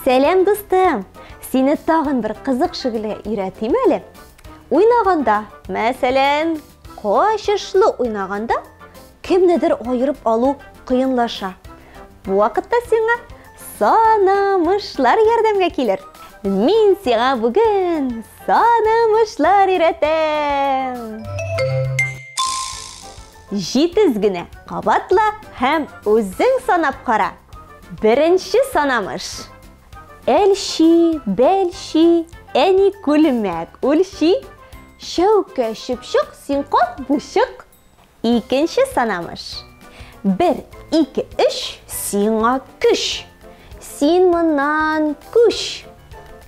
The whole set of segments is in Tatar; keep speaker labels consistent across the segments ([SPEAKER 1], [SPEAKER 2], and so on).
[SPEAKER 1] Сәлам, дустым! Сине тагын бер кызык шөгыльгә өйрәтим әле. Уйнаганда, мәсәлән, качышлы уйнаганда, кемнедер аерып алу кыенлаша. Бу вакытта сиңа санамышлар ярдәмгә килер. Мин сиңа бүген санамышлар өйрәтәм. Җитез генә кабатла һәм үзең санап кара. Беренче санамыш. Әлчи, бәлчи, әни күлмәк үлчи, чәүкә чыпчык, син кат бу чык. Икенче санамыш. Бер, ике, өч, сиңа көч. Син моннан күч.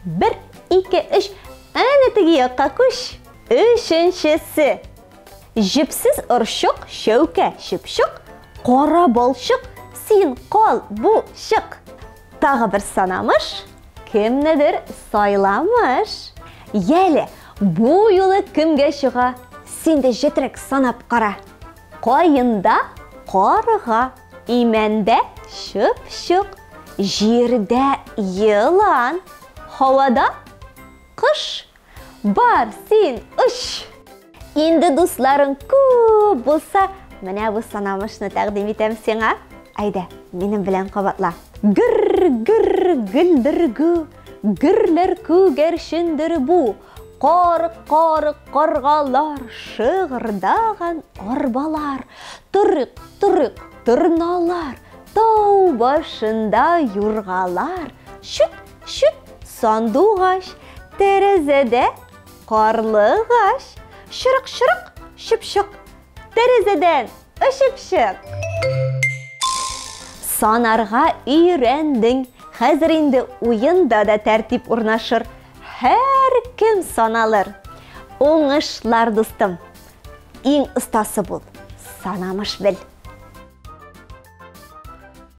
[SPEAKER 1] Бер, ике, өч, әнә теге якка күч. Өченчесе. Җепсез орчык, чәүкә, чыпчык, кара балчык, син кал, бу чык. Тагы бер санамыш, кемнедер сайламыш. Яле, бу юлы кемгә чыга? Син дә җетрәк санап кара. Каенда карга, имәндә чыпчык, җирдә елан, һавада кош. Бар, син, оч! Инде дусларың күп булса, менә бу санамышны тәкъдим итәм сиңа. Әйдә, минем белән кабатла. Гөр, гөр, гөлдергү, гөрләр күгәрчендер бу. Кар, кар, каргалар, шыгырдаган арбалар. Торык, торык, торналар, тау башында юргалар. Чүт, чүт, сандугач, тәрәзәдә карлыгач. Чырык-чырык, чыпчык, тәрәзәдән очып чык. Санарга өйрәндең. Хәзер инде уенда да тәртип урнашыр. Һәркем саналыр. Уңышлар, дустым. Иң остасы бул. Санамыш бел.